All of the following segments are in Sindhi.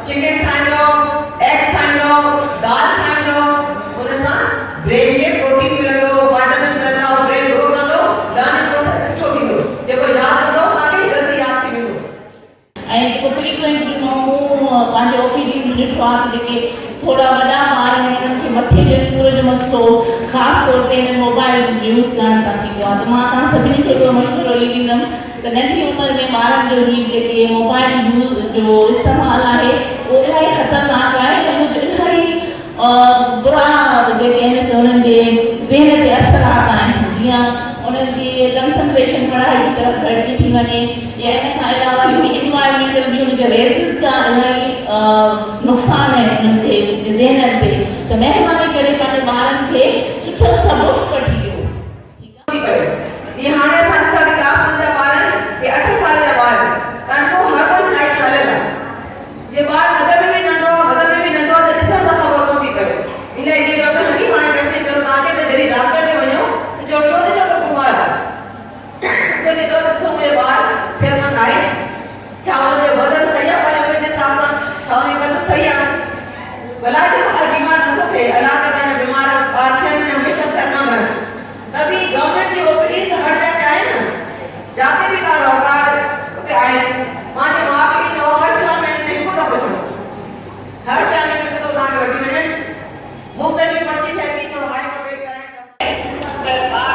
چڪن کائيندؤ، ايگ کائيندؤ، دال کائيندؤ، ان سان برين کي پروٽين ملندو، وائٽمنس ملندا، برين گرو ڪندو، لرننگ پروسيس سٺو ٿيندو، جيڪو ياد ڪندؤ توهان کي جلدي ياد ٿي ويندو. ۽ جيڪو فريڪوئنٽلي مون پنهنجي او پي ڊيز ۾ ڏٺو آهي ته جيڪي ٿورا وڏا ٻار آهن انهن کي مٿي جي سور جو مسئلو خاص طور تي انهن موبائل يوز ڪرڻ سان ٿيندو آهي ته مان توهان سڀني کي هڪڙو مشورو اهو ڏيندم ته ننڍي عمر ۾ ٻارن جو هي جيڪي موبائل يوز جو استعمال آهي اهو الاهي خطرناڪ آهي ۽ ان جو الاهي برا جيڪي آهن سي انهن جي ذهن تي اثرات آهن جيئن انهن جي ڪنسنٽريشن پڙهائي جي طرف گهٽجي ٿي وڃي يا ان کان علاوه جيڪي انوائرمينٽل به ان جا ريزز جا الاهي نقصان آهن انهن جي ذهنن تي ته مهرباني ڪري پنهنجي ٻارن کي سٺا سٺا بڪس وٺي ڏيو ٺيڪ آهي. ٿي پيو جيئن هاڻي اسان ڏسان ته ڪلاس ون جا ٻار آهن اهي اٺ سال جا ٻار آهن تان ڏسو هر ڪوئي سائيز ۾ الڳ آهي جي ٻار قد ۾ به ننڍو آهي وزن ۾ به ننڍو آهي ته ڏسڻ سان خبر ڪونه ٿي پوي ان لاء جيئن ڊاڪٽر حنيف هاڻي ميسيج ڪندو توهان کي ته جڏهن ڊاڪٽر ڏي وڃو ته چئو ڪيو نه چئو ته بيمار آهي ان کي چئو ته ڏسو منهنجو ٻار صحتمند آهي ڇا ان جو وزن صحيح آهي پنهنجي عمر جي حساب سان ڇا ان جو قد صحيح آهي ڀلا جو ٻار بيمار نٿو ٿئي الله ڪري توهان جا بيمار ٻار ٿين نه هميشه صحتمند رهن ته به گورنمينٽ جي او پي ڊيز ته هر جاء تي آهن نه جاتي به توهان رهو ٿا اتي آهن مان جي ماء پيء کي چوان هر ڇهن مهينن ۾ هڪ دفعو چئو هر ڇهن مهينن ۾ هڪ دفعو توهان کي وٺي وڃن مفت جي پرچي ٺهي ٿي چئو هائي مان ويٽ ڪرايان ٿا. ته ٻار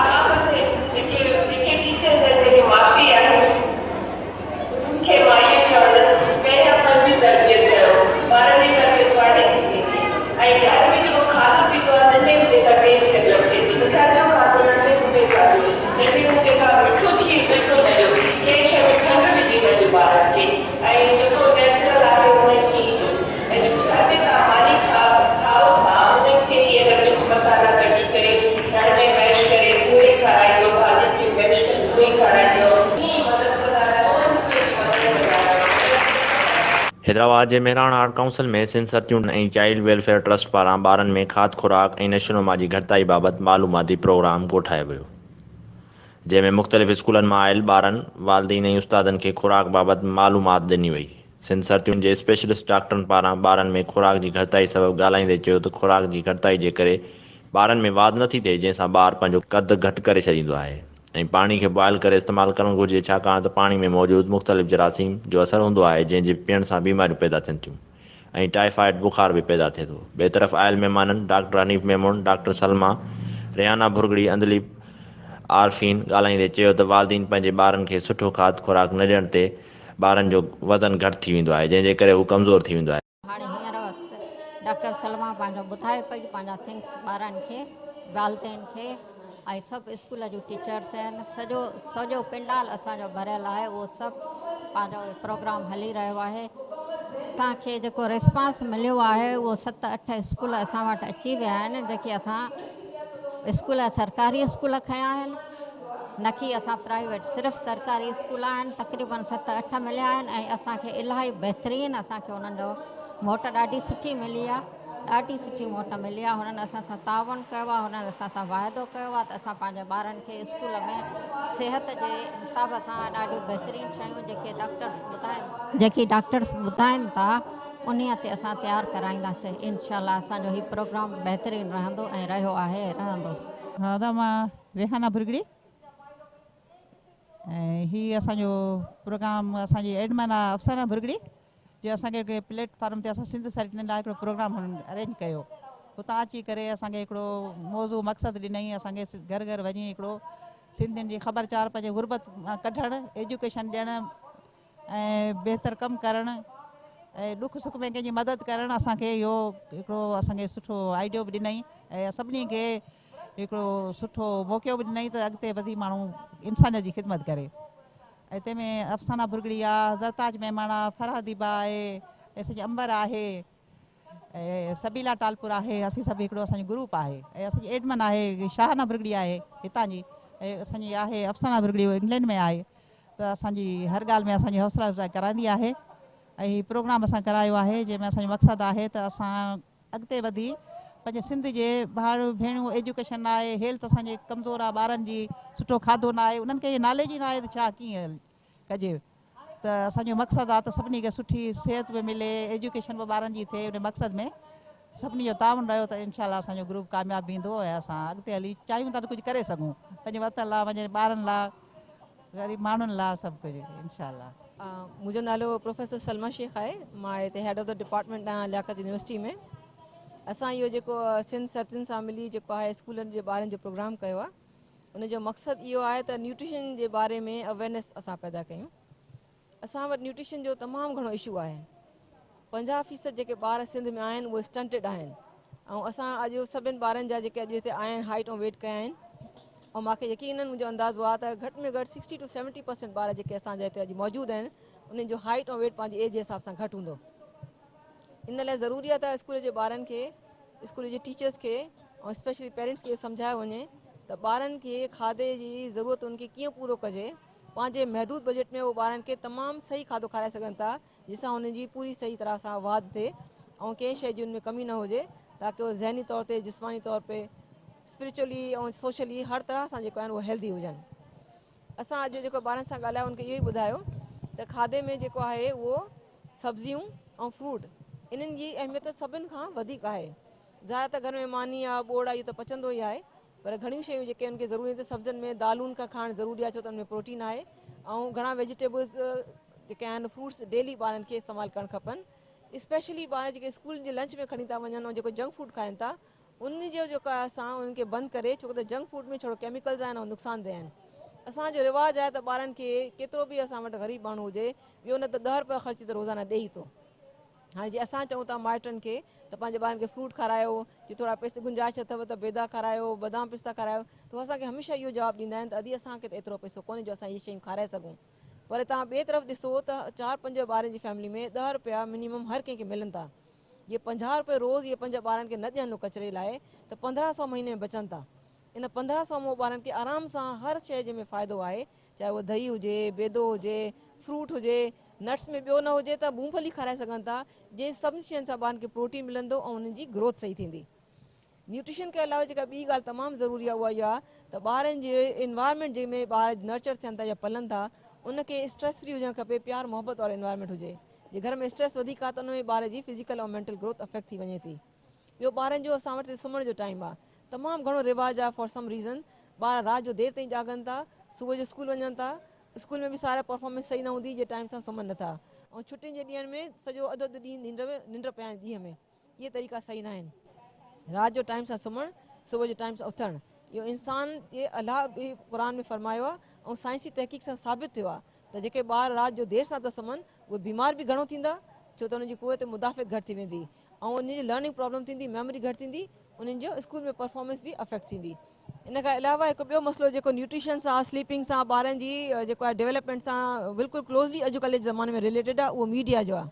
جيڪي جيڪي ٽيچرز آهن جيڪي ماء پيء آهن انهن کي مان اهو چوندس پهريان پنهنجي تربيت ڪيو ٻارن جي تربيت پاڻهي ٿي ويندي ۽ گهر ۾ جيڪو کاڌو پيتو آهي ننڍي هوندي کان ٽيسٽ ڊولپ ٿئي ٿي ته گهر جو کاڌو ننڍي هوندي کان ڏيو ننڍي هوندي کان مٺو کير مٺو نه ڏيو ڪنهن شيء ۾ کنڊ وجهي نه ڏيو ٻارن کي ۽ جيڪو نيچرل آهي انهن کي ئي ڏيو ۽ جيڪو گهر ۾ توهان ماني کائو ٿا انهن کي ئي اگر مرچ مصالحا ڪڍي ڪري گهر ۾ ميش ڪري اهو ئي کارائيندو ڀاڄين کي ميش ڪري اهو ئي کارائيندو ائين ئي مدد ڪندا رهو ۽ هڪ ٻئي جي مدد ڪندا رهو. حيدرآباد جي مهراڻ آرٽ ڪائونسل ۾ سنڌ سرتيون ۽ چائلڊ ويلفيئر ٽرسٽ پاران ٻارن ۾ کاڌ خوراڪ ۽ نشونما جي گهٽتائي بابت معلوماتي پروگرام ڪوٺايو ويو، جنهن ۾ مختلف اسڪولن مان آيل ٻارن، والدين ۽ استادن کي خوراڪ بابت معلومات ڏني وئي. سنڌ سرتيون جي اسپيشلسٽ ڊاڪٽرن پاران ٻارن ۾ خوراڪ جي گهٽتائي سبب ڳالهائيندي چيو ته خوراڪ جي گهٽتائي جي ڪري ٻارن ۾ واڌ نٿي ٿئي جنهن سان ٻار پنهنجو قد گهٽ ڪري ڇڏيندو آهي ۽ پاڻي کي بوائل ڪري استعمال ڪرڻ گهرجي ڇاڪاڻ ته پاڻي ۾ موجود مختلف جراثيم جو اثر هوندو آهي جنهن جي پيئڻ سان بيماريون پيدا ٿين ٿيون ۽ ٽائيفائيڊ بخار به پيدا ٿئي ٿو ٻئي طرف آيل مهمانن ڊاڪٽر حنيف ميمڻ، ڊاڪٽر سلميٰ، ريحانه ڀرڳڙي، عندليب عارفين ڳالهائيندي چيو ته والدين پنهنجي ٻارن کي سٺو کاڌ خوراڪ نه ڏيڻ تي ٻارن جو وزن گهٽ ٿي ويندو آهي جنهن جي ڪري هو ڪمزور ٿي ويندو آهي. هاڻي هينئر وقت ڊاڪٽر سلميٰ پنهنجو ٻڌائي پئي پنهنجا ٿنگس ٻارن کي والدين کي ۽ سڀ اسڪول جون ٽيچرس آهن سڄو سڄو پنڊال اسان جو ڀريل آهي اهو سڀ پنهنجو پروگرام هلي رهيو آهي اسان کي جيڪو ريسپانس مليو آهي اهو ست اٺ اسڪول اسان وٽ اچي ويا آهن جيڪي اسان اسڪول سرڪاري اسڪول کنيا آهن نه ڪي اسان پرائيويٽ صرف سرڪاري اسڪول آهن تقريبن ست اٺ مليا آهن ۽ اسان کي الاهي بهترين اسان کي انهن جو موٽ ڏاڍي سٺي ملي آهي ڏاڍي سٺي موٽ ملي آهي هنن اسان سان تعاون ڪيو آهي هنن اسان سان واعدو ڪيو آهي ته اسان پنهنجي ٻارن کي اسڪول ۾ صحت جي حساب سان ڏاڍيون بهترين شيون جيڪي ڊاڪٽرس ٻڌائن جيڪي ڊاڪٽرس ٻڌائن ٿا انهي تي اسان تيار ڪرائينداسين انشاء الله اسان جو هي پروگرام بهترين رهندو ۽ رهيو آهي رهندو. ها ادا مان ريحانه ڀرڳڙي ۽ هي اسان جو پروگرام اسان جي ايڊمن آ افسانه ڀرڳڙي جي اسان کي هڪڙي پليٽ فارم تي اسان سنڌ سرجن لاء هڪڙو پروگرام هنن ارينج ڪيو اتان اچي ڪري اسان کي هڪڙو موضوع مقصد ڏنائين اسان کي گهر گهر وڃي هڪڙو سنڌين جي خبر چار پنهنجي غربت مان ڪڍڻ ايجوڪيشن ڏيڻ ۽ بهتر ڪم ڪرڻ ۽ ڏک سک ۾ ڪنهن جي مدد ڪرڻ اسان کي اهو هڪڙو اسان کي سٺو آئيڊيو به ڏنائين ۽ سڀني کي هڪڙو سٺو موقعو به ڏنائين ته اڳتي وڌي ماڻهو انسانيت جي خدمت ڪري ۽ تنهن ۾ افسانه ڀرڳڙي آ، زرتاج ميمڻ آ، فرح ديبا آهي ۽ سڄي امبر آهي ۽ سبيلا ٽالپر آهي اسين سڀ هڪڙو اسان جو گروپ آهي ۽ اسان جي ايڊمن آهي شاهانه ڀرڳڙي آهي هتان جي ۽ اسان جي آهي افسانه ڀرڳڙي انگلينڊ ۾ آهي ته اسان جي هر ڳالهه ۾ اسان جي حوصله افزائي ڪرائيندي آهي ۽ هي پروگرام اسان ڪرايو آهي جنهن ۾ اسان جو مقصد آهي ته اسان اڳتي وڌي پنهنجي سنڌ جي ڀائر ڀيڻيون ايجوڪيشن نه آهي هيلٿ اسان جي ڪمزور آهي ٻارن جي سٺو کاڌو نه آهي انهن کي ناليج ئي نه آهي ته ڇا ڪيئن ڪجي ته اسان جو مقصد آ ته سڀني کي سٺي صحت به ملي ايجوڪيشن به ٻارن جي ٿئي ان مقصد ۾ سڀني جو تعاون رهيو ته انشاء الله اسان جو گروپ ڪامياب ويندو ۽ اسان اڳتي هلي چاهيون ٿا ته ڪجهه ڪري سگهون پنهنجي وطن لا پنهنجي ٻارن لا غريب ماڻهن لا سڀ ڪجهه انشاء الله. منهنجو نالو پروفيسر سلميٰ شيخ آهي مان هتي هيڊ آف the department آهيان لياقت يونيورسٽي ۾ اسان اهو جيڪو سنڌ سرتين سان ملي جيڪو آهي اسڪولن جي ٻارن جو پروگرام ڪيو آهي ان جو مقصد اهو آهي ته نيوٽريشن جي باري ۾ اويرنيس اسان پيدا ڪيون. اسان وٽ نيوٽريشن جو تمام گهڻو اشو آهي. 50 فيصد جيڪي ٻار سنڌ ۾ آهن اهي اسٽنٽيڊ آهن ۽ اسان اڄ سڀن ٻارن جا جيڪي اڄ هتي آيا آهن هائيٽ ۽ ويٽ ڪيا آهن ۽ مونکي يقينن منهنجو اندازو آهي ته گهٽ ۾ گهٽ 60 ٽو 70 پرسنٽ ٻار جيڪي اسان جا هتي اڄ موجود آهن انهن جو هائيٽ ۽ ويٽ پنهنجي ايج جي حساب سان گهٽ هوندو. ان لاء ضروري آهي ته اسڪول جي ٻارن کي اسڪول جي ٽيچرس کي ۽ اسپيشلي پيرنٽس کي اهو سمجهايو وڃي ته ٻارن کي کاڌي جي ضرورتن کي ڪيئن پورو ڪجي پنهنجي محدود بجيٽ ۾ اهو ٻارن کي تمام صحيح کاڌو کارائي سگهن ٿا جنهن سان انهن جي پوري صحيح طرح سان واڌ ٿئي ۽ ڪنهن شيء جي ان ۾ ڪمي نه هجي تاڪه اهو ذهني طور تي جسماني طور تي اسپرچولي ۽ سوشلي هر طرح سان جيڪو آهن اهو هيلدي هجن اسان اڄ جيڪو ٻارن سان ڳالهايو ان کي اهو ئي ٻڌايو ته کاڌي ۾ جيڪو آهي اهو سبزيون ۽ فروٽ انهن جي اهميت سڀن کان وڌيڪ آهي. ظاهر ته گهر ۾ ماني يا ٻوڙ آهي اهو ته پچندو ئي آهي پر گهڻيون شيون جيڪي ان کي ضروري آهن ته سبزين ۾ دالون کان کائڻ ضروري آهي ڇو ته ان ۾ پروٽين آهي ۽ گهڻا ويجيٽيبلز جيڪي آهن فروٽس ڊيلي ٻارن کي استعمال ڪرڻ کپن اسپيشلي ٻار جيڪي اسڪول جي لنچ ۾ کڻي ٿا وڃن ۽ جيڪو جنڪ فوڊ کائن ٿا ان جو جيڪو آهي اسان انهن کي بند ڪري ڇو ته جنڪ فوڊ ۾ ڇڙو ڪيميڪلز آهن ۽ نقصان ده آهن اسان جو رواج آهي ته ٻارن کي ڪيترو به اسان وٽ غريب ماڻهو هجي ٻيو نه ته ڏهه روپيا خرچي ته روزانه ڏئي ٿو هاڻي جي اسان چئون ٿا مائٽن کي ته پنهنجي ٻارن کي فروٽ کارايو جي ٿورا پئسي گنجائش اٿو ته بيدا کارايو بادام پستا کارايو ته هو اسان کي هميشه اهو جواب ڏيندا آهن ته ادي اسان کي ته ايترو پئسو ڪونهي جو اسان اهي شيون کارائي سگهون پر توهان ٻئي طرف ڏسو ته چار پنج ٻارن جي فيملي ۾ ڏهه روپيا منيمم هر ڪنهن کي ملن ٿا جي 50 روپيه روز اهي پنج ٻارن کي نه ڏين ڪچري لاء ته 15 سئو مهيني ۾ بچن ٿا. ان 15 سئو مون ٻارن کي آرام سان هر شيء جنهن ۾ فائدو آهي چاهي اهو دهي هجي، بيدو هجي، فروٽ هجي، نٽس ۾ ٻيو نه هجي ته مونگڦلي کارائي سگهن ٿا جنهن سڀن شين سان ٻارن کي پروٽين ملندو ۽ انهن جي گروٿ صحيح ٿيندي. نيوٽريشن کان علاوه جيڪا ٻي ڳالهه تمام ضروري آهي اها اها آهي ته ٻارن جي انوائرمينٽ جنهن ۾ ٻار نرچر ٿين ٿا يا پلن ٿا ان کي اسٽريس فري هجڻ کپي پيار محبت وارو انوائرمينٽ هجي جي گهر ۾ اسٽريس وڌيڪ آهي ته ان ۾ ٻار جي فزيڪل ۽ مينٽل گروٿ افيڪٽ ٿي وڃي ٿي ٻيو ٻارن جو اسان وٽ سمهڻ جو ٽائيم آهي تمام گهڻو رواج آهي فار سم ريزن ٻار رات جو دير تائين جاڳن ٿا صبح جو اسڪول وڃن ٿا اسڪول ۾ به سارا پرفارمنس صحيح نه هوندي جي ٽائيم سان سمهن نٿا ۽ ڇٽين جي ڏينهن ۾ سڄو اڌ اڌ ڏينهن ننڊ ننڊ پيا آهن ڏينهن ۾ اهي طريقا صحيح ناهن. رات جو ٽائيم سان سمهڻ، صبح جو ٽائيم سان اٿڻ اهو انسان جي الله به قرآن ۾ فرمايو آهي ۽ سائنسي تحقيق سان ثابت ٿيو آهي ته جيڪي ٻار رات جو دير سان ٿا سمهن اهي بيمار به گهڻو ٿيندا ڇو ته انهن جي قوت مدافعت گهٽ ٿي ويندي ۽ انهن جي لرننگ پرابلم ٿيندي ميموري گهٽ ٿيندي انهن جو اسڪول ۾ پرفارمنس به افيڪٽ ٿيندي. ان کان علاوه هڪ ٻيو مسئلو جيڪو نيوٽريشن سان سليپنگ سان ٻارن جي جيڪو آهي ڊيولپمينٽ سان بلڪل ڪلوزلي اڄڪلهه جي زماني ۾ رليٽيڊ آهي اهو ميڊيا جو آهي.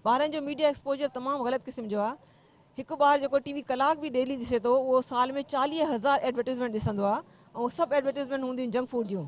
ٻارن جو ميڊيا ايڪسپوجر تمام غلط قسم جو آهي. هڪ ٻار جيڪو ٽي وي ڪلاڪ به ڊيلي ڏسي ٿو اهو سال ۾ 40,000 ايڊورٽيزمينٽ ڏسندو آهي ۽ اهي سڀ ايڊورٽيزمينٽ هونديون جنڪ فوڊ جون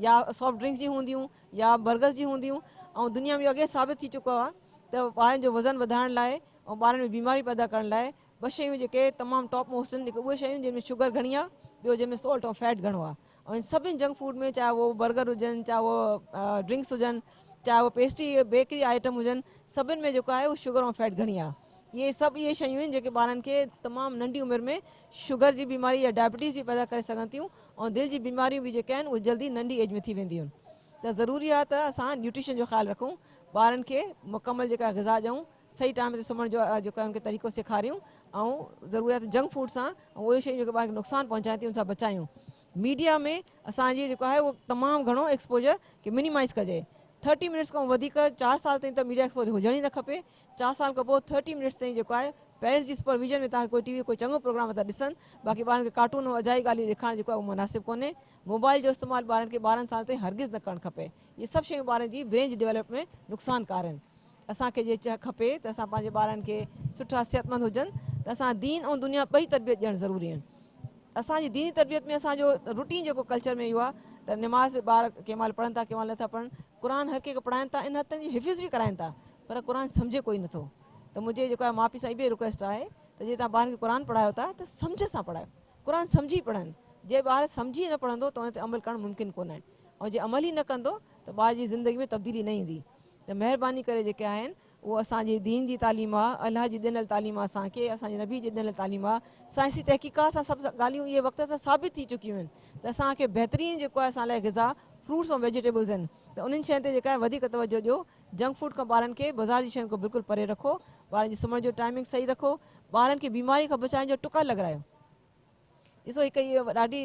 يا سافٽ ڊرنڪس جون هونديون يا برگرز جون هونديون ۽ دنيا ۾ اهو اڳي ثابت ٿي چڪو آهي ته ٻارن جو وزن وڌائڻ لاء ۽ ٻارن ۾ بيماريون پيدا ڪرڻ لاء ٻه شيون جيڪي تمام ٽاپ موسٽ آهن هڪ اهي شيون جن ۾ شگر گهڻي آهي ٻيو جنهن ۾ سالٽ ۽ فيٽ گهڻو آهي. ۽ ان سڀني جنڪ فوڊ ۾ چاهي اهو برگر هجن چاهي اهو ڊرنڪس هجن چاهي اهو پيسٽري بيڪري آئٽم هجن سڀن ۾ جيڪو آهي اهو شگر ۽ فيٽ گهڻي آهي اهي سڀ اهي شيون آهن جيڪي ٻارن کي تمام ننڍي عمر ۾ شگر جي بيماري يا ڊائبٽيز به پيدا ڪري سگهن ٿيون ۽ دل جي بيماريون به جيڪي آهن اهي جلدي ننڍي ايج ۾ ٿي وينديون آهن ته ضروري آهي ته اسان نيوٽريشن جو خيال رکون ٻارن کي مڪمل جيڪا غذا ڏيون صحيح ٽائيم تي سمهڻ جو جيڪو آهي ان کي طريقو سيکاريون ۽ ضروري آهي ته جنڪ فوڊ سان ۽ اهي شيون جيڪي ٻارن کي نقصان پهچائين ٿيون ان سان بچايون ميڊيا ۾ اسان جي جيڪو آهي اهو تمام گهڻو ايڪسپوجر کي منيمائز ڪجي ٿرٽي منٽس کان وڌيڪ چار سال تائين ته ميڊيا ايڪسپوجر هجڻ ئي نه کپي چار سال کان پوء ٿرٽي منٽس تائين جيڪو آهي پيرنٽس جي سپرويزن ۾ توهان ڪوئي ٽي وي ڪوئي چڱو پروگرام ٿا ڏسن باقي ٻارن کي ڪارٽون ۽ اجائي ڳالهيون ڏيکارڻ جيڪو آهي اهو مناسب ڪونهي موبائل جو استعمال ٻارن کي 12 سال تائين هرگز نه ڪرڻ کپي اهي سڀ شيون ٻارن جي برين جي ڊيولپمينٽ ۾ نقصانڪار آهن اسان کي جي کپي ته اسان پنهنجي ٻارن کي سٺا صحتمند هجن ته اسان دين ۽ دنيا ٻئي تربيت ڏيڻ ضروري آهن. اسان جي ديني تربيت ۾ اسان جو روٽين جيڪو ڪلچر ۾ اهو آهي ته نماز ٻار ڪنهن مهل پڙهن ٿا ڪنهن مهل نٿا پڙهن قرآن هر ڪنهن کي پڙهائن ٿا ان حد تائين جو حفظ به ڪرائن ٿا پر قرآن سمجهي ڪوئي نٿو ته منهنجي جيڪو آهي ماء پيء سان اهي به رڪويسٽ آهي ته جي توهان ٻارن کي قرآن پڙهايو ٿا ته سمجهه سان پڙهايو قرآن سمجهي پڙهن جي ٻار سمجهي نه پڙهندو ته ان تي عمل ڪرڻ ممڪن ڪونهي ۽ جي عمل ئي نه ڪندو ته ٻار جي زندگي ۾ تبديلي نه ايندي ته مهرباني ڪري جيڪي آهن اهو اسان جي دين جي تعليم آ، الله جي ڏنل تعليم آ اسان کي، اسان جي نبي جي ڏنل تعليم آ، سائنسي تحقيقات سان سڀ ڳالهيون اهي وقت سان ثابت ٿي چڪيون آهن ته اسان کي بهترين جيڪو آهي اسان لاء غذا فروٽس ۽ ويجيٽيبلز آهن ته انهن شين تي جيڪا آهي وڌيڪ توجهه ڏيو، جنڪ فوڊ کان ٻارن کي بازار جي شين کان بلڪل پري رکو، ٻارن جي سمهڻ جو ٽائمنگ صحيح رکو، ٻارن کي بيماري کان بچائڻ جو ٽڪا لڳرايو. ڏسو هڪ هيء ڏاڍي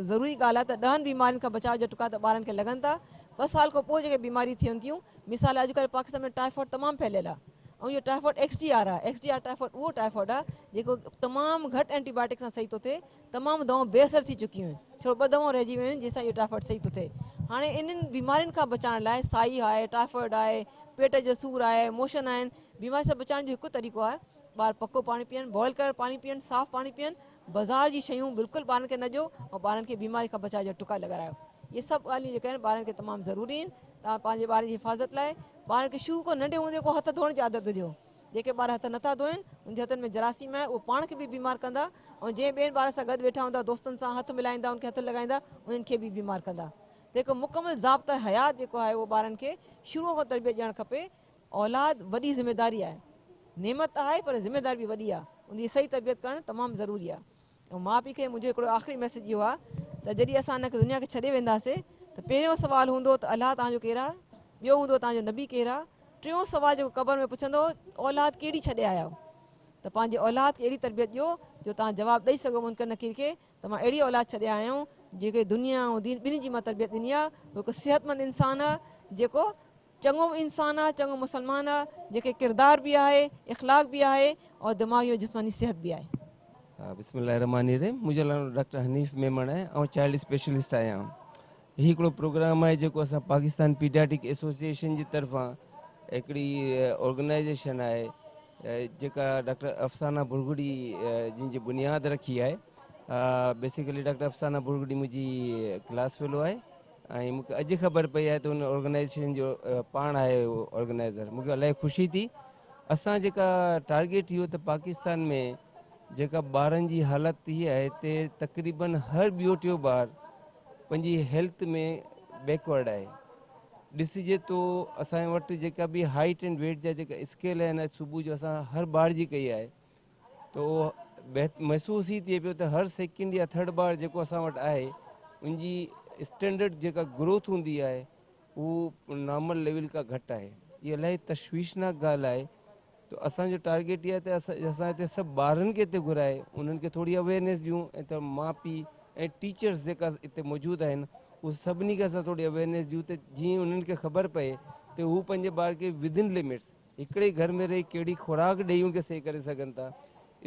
ضروري ڳالهه آهي ته ڏهن بيمارين کان بچاء جا ٽڪا ته ٻارن کي لڳن ٿا. ٻه سال کان پوء جيڪي بيماريون ٿين ٿيون، مثال اڄڪلهه پاڪستان ۾ ٽائيفاڊ تمام ڦهليل آهي ۽ اهو ٽائيفاڊ ايڪس ڊي آر آهي. ايڪس ڊي آر ٽائيفاڊ اهو ٽائيفاڊ آهي جيڪو تمام گهٽ اينٽي بايوٽڪ سان صحيح ٿو ٿئي. تمام دوائون بي اثر ٿي چڪيون آهن. ڇو ٻه دوائون رهجي ويون آهن جنهن سان اهو ٽائيفاڊ صحيح ٿو ٿئي. هاڻي انهن بيمارين کان بچائڻ لاء سائي آهي، ٽائيفاڊ آهي، پيٽ جو سور آهي، موشن آهن، بيمارين سان بچائڻ جو هڪ طريقو آهي ٻار پڪو پاڻي پيئن، بوائل ڪيل پاڻي پيئن، صاف پاڻي پيئن، بازار جي شيون بلڪل ٻارن کي نه ڏيو ۽ ٻارن کي بيماري کان بچاء جا ٽڪا لڳارايو. اهي سڀ ڳالهيون جيڪي آهن ٻارن کي تمام ضروري آهن. توهان پنهنجي ٻارن جي حفاظت لاء ٻارن کي شروع کان ننڍي هوندي کان هٿ ڌوئڻ جي عادت وجهو. جيڪي ٻار هٿ نٿا ڌوئن انهن جي هٿن ۾ جراثيم آهي اهو پاڻ کي به بيمار ڪندا ۽ جنهن ٻين ٻارن سان گڏ ويٺا هوندا دوستن سان هٿ ملائيندا ان کي هٿ لڳائيندا انهن کي به بيمار ڪندا ته هڪ مڪمل ضابطه حيات جيڪو آهي اهو ٻارن کي شروع کان تربيت ڏيڻ کپي. اولاد وڏي ذميداري آهي. نعمت ته آهي پر ذميداري به وڏي آهي. ان جي صحيح تربيت ڪرڻ تمام ضروري آهي. ۽ ماء پيء کي منهنجو هڪڙو آخري ميسيج اهو آهي ته جڏهن اسان هن دنيا کي ڇڏي وينداسين ته پهريون سوال هوندو ته الله توهان جو ڪير آهي؟ ٻيو هوندو توهان جو نبي ڪير آهي؟ ٽيون سوال جيڪو قبر ۾ پڇندو اولاد ڪهڙي ڇڏي آيا آهيو؟ ته پنهنجي اولاد کي اهڙي تربيت ڏيو جو توهان جواب ڏئي سگهو منڪر نڪير کي ته مان اهڙي اولاد ڇڏي آيا آهيون جيڪي دنيا ۽ دين ٻنهي جي مان تربيت ڏني آهي. هو هڪ صحتمند انسان آهي جيڪو چڱو انسان آ، چڱو مسلمان آ، جنهن کي ڪردار به آهي، اخلاق به آهي اور دماغي و جسماني صحت به آهي. بسم الله الرحمٰن الرحيم منهنجو نالو ڊاڪٽر حنيف ميمڻ آهي آئون چائلڊ اسپيشلسٽ آهيان هي هڪڙو پروگرام آهي جيڪو اسان پاڪستان پيڊياٽرڪ ايسوسيئيشن جي طرفان هڪڙي آرگنائيزيشن آهي جيڪا ڊاڪٽر افسانه ڀرڳڙي جن جي بنياد رکي آهي بيسيڪلي ڊاڪٽر افسانه ڀرڳڙي منهنجي ڪلاس فيلو آهي ۽ مون کي اڄ خبر پئي آهي ته ان آرگنائيزيشن جو پاڻ آهي آرگنائيزر مون کي الاهي خوشي ٿي اسان جيڪا ٽارگيٽ اهو ته پاڪستان ۾ جيڪا ٻارن جي حالت هي آهي ته تقريبن هر ٻيو ٽيو ٻار پنهنجي هيلٿ ۾ بيڪورڊ آهي ڏسجي تو اسان وٽ جيڪا به هائيٽ اينڊ ويٽ جا جيڪا اسڪيل آهن اڄ صبح جو اسان هر ٻار جي ڪئي آهي ته اهو محسوس ئي ٿئي پيو ته هر سيڪنڊ يا ٿرڊ ٻار جيڪو اسان وٽ آهي ان جي اسٽينڊرڊ جيڪا گروٿ هوندي آهي اهو نارمل ليول کان گهٽ آهي اها الاهي تشويشناڪ ڳالهه آهي ته اسان جو ٽارگيٽ اها ته اسان هتي سڀ ٻارن کي هتي گهرائي انهن کي ٿوري اويئرنيس ڏيون ۽ ته ماء پيء ۽ ٽيچرس جيڪا هتي موجود آهن اهي سڀني کي اسان ٿوري اويئرنيس ڏيون ته جيئن انهن کي خبر پئي ته هو پنهنجي ٻار کي ودن لمٽس هڪڙي گهر ۾ رهي ڪهڙي خوراڪ ڏئي ان کي صحيح ڪري سگهن ٿا،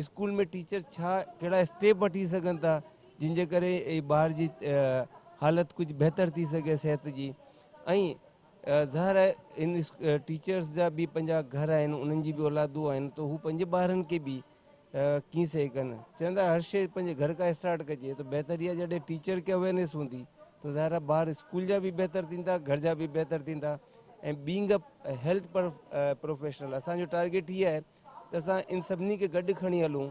اسڪول ۾ ٽيچر ڇا ڪهڙا اسٽيپ وٺي سگهن ٿا جن جي ڪري ٻار جي حالت ڪجهه بهتر ٿي سگهي صحت جي ۽ ظاهر آهي ان ٽيچرس جا به پنهنجا گهر آهن انهن جي به اولادون آهن ته هو پنهنجي ٻارن کي به ڪيئن صحيح ڪن چوندا هر شيء پنهنجي گهر کان اسٽارٽ ڪجي ته بهتر اها جڏهن ٽيچر کي اويئرنيس هوندي ته ظاهر آهي ٻار اسڪول جا به بهتر ٿيندا گهر جا به بهتر ٿيندا ۽ بينگ ا هيلٿ پروفيشنل اسان جو ٽارگيٽ هي آهي ته اسان ان سڀني کي گڏ کڻي هلون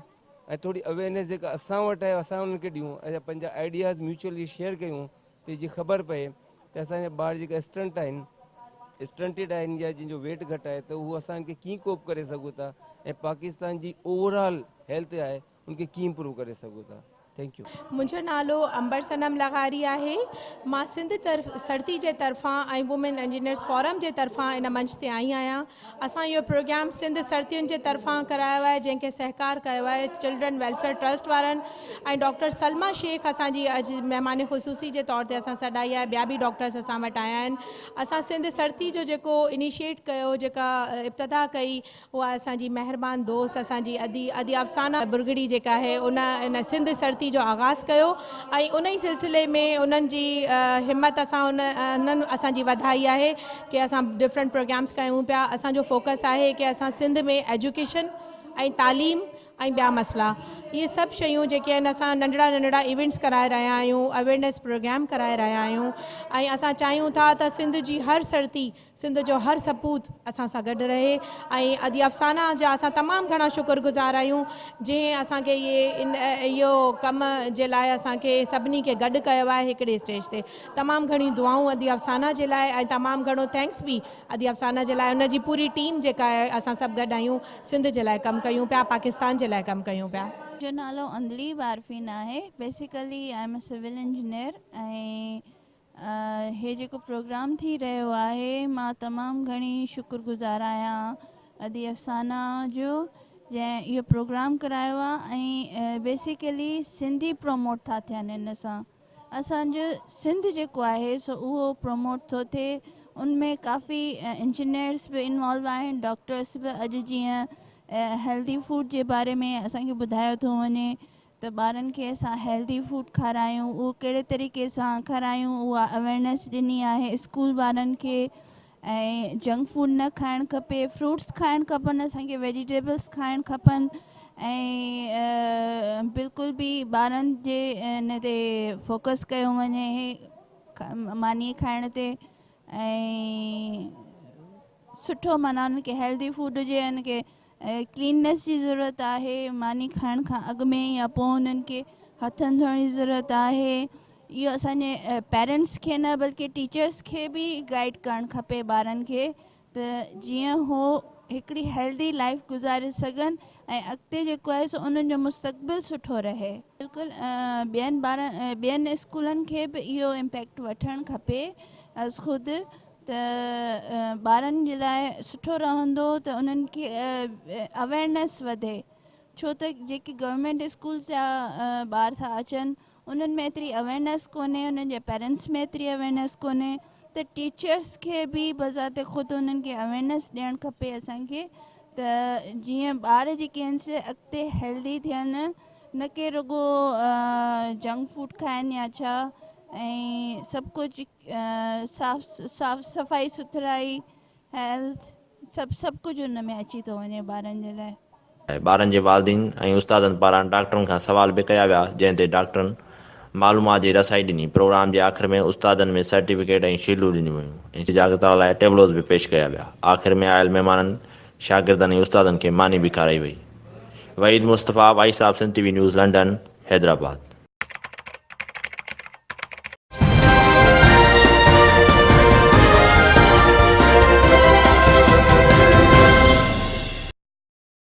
۽ ٿوري اويئرنيس جيڪا اسان وٽ آهي اسان انهن کي ڏيون ۽ پنهنجا آئيڊياز ميوچلي شيئر ڪيون ته جي خبر پئي ته اسان جا ٻار جيڪا اسٽنٽ آهن اسٽنٽيڊ آهن يا جن جو ويٽ گهٽ آهي ته هو اسان کي ڪيئن ڪوپ ڪري سگهون ٿا ۽ پاڪستان جي اوور آل هيلٿ آهي ان کي ڪيئن امپروو ڪري سگهون ٿا thank you. منهنجو نالو امبر صنم لغاري آهي مان سنڌ سرتي جي طرفان ۽ وومين انجنيئرز فورم جي طرفان ان منچ تي آئي آهيان اسان اهو پروگرام سنڌ سرتين جي طرفان ڪرايو آهي جنهن کي سهڪار ڪيو آهي چلڊرن ويلفيئر ٽرسٽ وارن ۽ ڊاڪٽر سلميٰ شيخ اسان جي اڄ مهمان خصوصي جي طور تي اسان سڏائي آهي ٻيا به ڊاڪٽرس اسان وٽ آيا آهن اسان سنڌ سرتي جو جيڪو انيشيٽ ڪيو جيڪا ابتدا ڪئي اها اسان جي مهربان دوست اسان جي ادي ادي افسانه برگڙي جيڪا آهي ان ان سنڌ سرتي جو آغاز ڪيو ۽ ان ئي سلسلي ۾ انهن جي همت اسان ان انهن اسان جي وڌائي آهي ڪي اسان ڊفرنٽ پروگرامس ڪيون پيا اسان جو فوڪس آهي ڪي اسان سنڌ ۾ ايجوڪيشن ۽ تعليم ۽ ٻيا مسئلا اهي سڀ شيون جيڪي آهن اسان ننڍڙا ننڍڙا ايونٽس ڪرائي رهيا آهيون اويرنيس پروگرام ڪرائي رهيا آهيون ۽ اسان چاهيون ٿا ته سنڌ جي هر سرتي سنڌ جو هر سپوت اسان سان گڏ رهي ۽ ادي افسانه جا اسان تمام گهڻا شڪر گذار آهيون جنهن اسان کي اهي اهو ڪم جي لاء اسان کي سڀني کي گڏ ڪيو آهي هڪڙي اسٽيج تي تمام گهڻيون دعائون ادي افسانه جي لاء ۽ تمام گهڻو thanks به ادي افسانه جي لاء ان جي پوري ٽيم جيڪا اسان سڀ گڏ آهيون سنڌ جي لاء ڪم ڪيون پيا پاڪستان جي لاء ڪم ڪيون پيا. منهنجو نالو عندليب عارفين آهي basically I am a civil engineer ۽ هي جيڪو پروگرام ٿي رهيو آهي مان تمام گهڻي شڪر گذار آهيان ادي افسانه جو جنهن اهو پروگرام ڪرايو آهي ۽ بيسيڪلي سنڌي پروموٽ ٿا ٿين ان سان اسان جو سنڌ جيڪو آهي سو اهو پروموٽ ٿو ٿئي ان ۾ ڪافي انجنيئرس به انوالو آهن ڊاڪٽرس به اڄ جيئن هيلدي فوڊ جي باري ۾ اسان کي ٻڌايو ٿو وڃي ته ٻارن کي اسان هيلدي فوڊ کارايون اهو ڪهڙي طريقي سان کارايون اها اويرنيس ڏني آهي اسڪول وارن کي ۽ جنڪ فوڊ نه کائڻ کپي فروٽس کائڻ کپن اسان کي ويجيٽيبلس کائڻ کپن ۽ بلڪل به ٻارن جي ان تي فوڪس ڪيو وڃي ماني کائڻ تي ۽ سٺو معنيٰ انهن کي هيلدي فوڊ هجي انهن کي ڪليننيس جي ضرورت آهي ماني کائڻ کان اڳ ۾ يا پوء انهن کي هٿن ڌوئڻ جي ضرورت آهي اهو اسان جي پيرنٽس کي نه بلڪه ٽيچرس کي به گائيڊ ڪرڻ کپي ٻارن کي ته جيئن هو هڪڙي هيلدي لائف گذاري سگهن ۽ اڳتي جيڪو آهي سو انهن جو مستقبل سٺو رهي. بلڪل ٻين ٻارن ٻين اسڪولن کي به اهو امپيڪٽ وٺڻ کپي از خود ته ٻارن جي لاء سٺو رهندو ته انهن کي اويرنيس وڌي ڇو ته جيڪي گورنمينٽ اسڪولس جا ٻار ٿا اچن انهن ۾ ايتري اويرنيس ڪونهي انهن جي پيرنٽس ۾ ايتري اويرنيس ڪونهي ته ٽيچرس کي به بذات خود انهن کي اويرنيس ڏيڻ کپي اسان کي ته جيئن ٻار جيڪي آهن سي اڳتي هيلدي ٿين نه ڪي رڳو جنڪ فوڊ کائن يا ڇا ۽ سڀ ڪجهه صاف صاف صفائي سٿرائي هيلٿ سڀ سڀ ڪجهه ان ۾ اچي ٿو وڃي ٻارن جي لاء. ٻارن جي والدين ۽ استادن پاران ڊاڪٽرن کان سوال به ڪيا ويا جنهن تي ڊاڪٽرن معلومات جي رسائي ڏني پروگرام جي آخر ۾ استادن ۾ سرٽيفڪيٽ ۽ شيلڊون ڏنيون ويون ۽ جاڳرتا لاء ٽيبلوز به پيش ڪيا ويا آخر ۾ آيل مهمانن شاگردن ۽ استادن کي ماني به کارائي وئي Waheed Mustafa voice of Sindh T V news London Hyderabad.